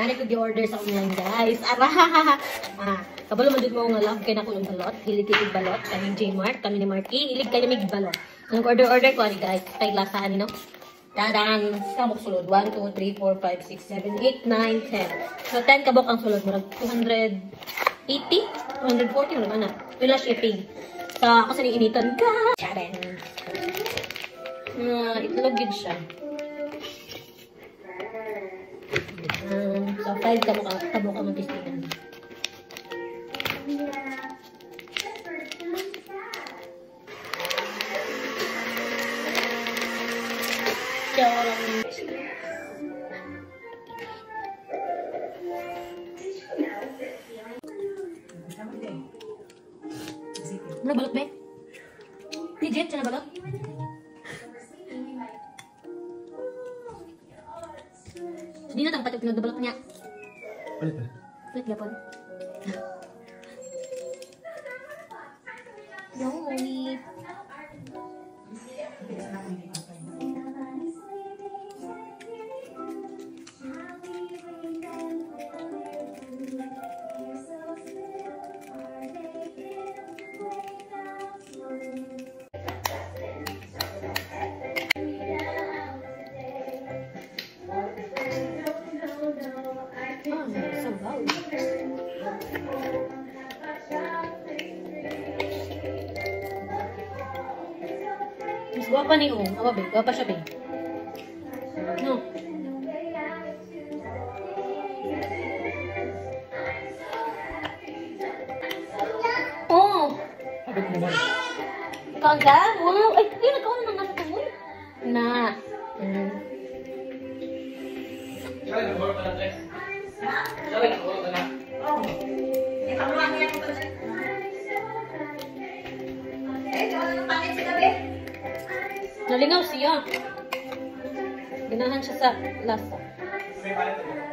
Nari ko gi-order sa online, guys. Ara! Ah, kabalo man jud mo nga love kay nako ng balot. Hilig kay balot. Kaming J-Mart, kami ni Marky. Hilig kayo mig balot. So, nag-order-order ko ani, guys. Kay lasa ani, no? Tadang! Kamok sulod. 1, 2, 3, 4, 5, 6, 7, 8, 9, 10. So, 10 kabok ang sulod. Murag 280? 240 murag ana. Wala shipping. So, ako sa initon ka. Charen! Itlog yun siya. So, 5 kabok ang testingan. Ano balot be? Legit siya na balot? Hindi na tangpat yung pinagbabalot niya. Ulit ulit. Ulit gapon. Yummy! So loud. Mas guwapa ni Ong. Awa be, guwapa siya be. No. Oh! Abot mo ba? Kaon ka? Wow! Ay, ay, nagkaon na nga sa tumoy. Na. Siya nag-work ka na, te. Siya nag-work ka na. Oh. Ipakuha niya ko to. Eh, wala nang pangit sa gabi. Nalingaw siya. Ganahan siya sa lasa. May palit na.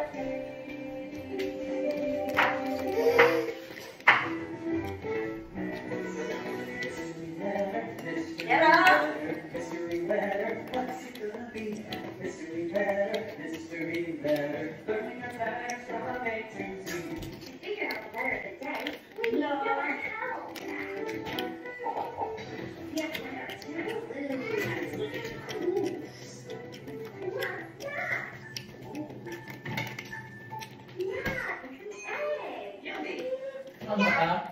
Yara! Ano ka?